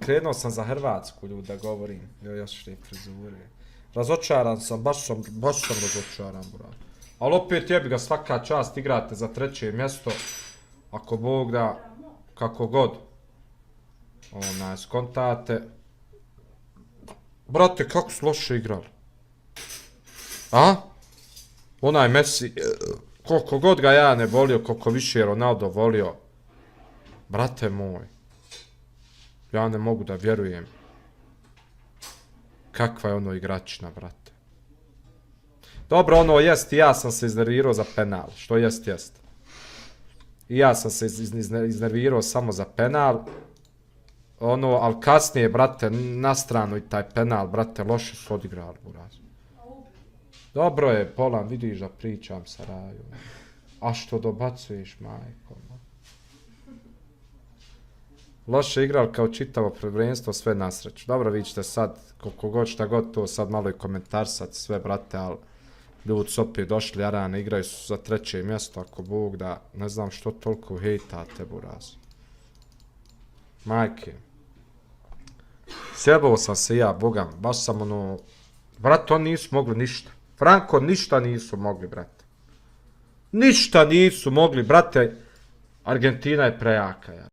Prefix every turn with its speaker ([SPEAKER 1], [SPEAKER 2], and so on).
[SPEAKER 1] krenuo sam za Hrvatsku, ljudi, da govorim. Još te frizure. Razočaran sam, baš sam razočaran, brat. Ali opet jebi ga, svaka čast, igrate za 3. mjesto. Ako Bog da, kako god. Skontate. Brate, kako su loše igrali. A? Onaj Messi, koliko god ga ja ne volio, koliko više je Ronaldo volio. Brate moj. Ja ne mogu da vjerujem. Kakva je ono igračina, brate. Dobro, ono jest, i ja sam se iznervirao za penal. Što jest. I ja sam se iznervirao samo za penal. Ali kasnije, brate, na stranu i taj penal, brate, loše su odigrali, buraz. Dobro je, Polan, vidiš da pričam sa Raju. A što dobacuješ, majko? Loše igrali kao čitavo prvenstvo, sve na sreću. Dobro, vi ćete sad, koliko god šta god to sad malo i komentarsati sve, brate, ali ljudi su opet došli, Jarane, igraju su za 3. mjesto, ako Bog da, ne znam što toliko hejtate, buraz. Majke. Sjebao sam se ja, bogam, baš sam ono... Brate, oni nisu mogli ništa. Franko, ništa nisu mogli, brate. Ništa nisu mogli, brate. Argentina je prejaka, ja.